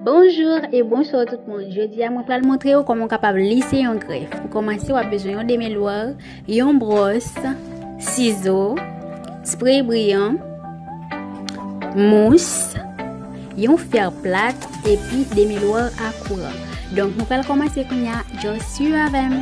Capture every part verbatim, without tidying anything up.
Bonjou e bonswa tout moun. Jodi a mwen pral montre w kòman w kapab lise yon grèf. Pou kòmanse, w ap bezwen yon demelwè, yon bwòs, sizo, spray briyan, mous, yon fè plat epi demelwè a kouran. Donk nou pral kòmanse kounye a, just swiv avè m.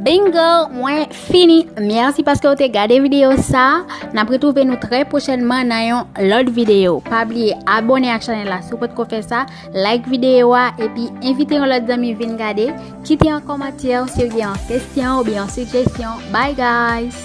Bingo, mwen fini. Mèsi paske w te gade videyo sa. N ap retwouve nou trè pwochènman nan yon lòt videyo. Pa bliye abòne ak chanèl la si w potko fè sa, like videyo a, epi envite yon lòt zanmi vin gade. Kite yon kòmantè si w gen yon kesyon oubyen yon sijesyon. Bye guys!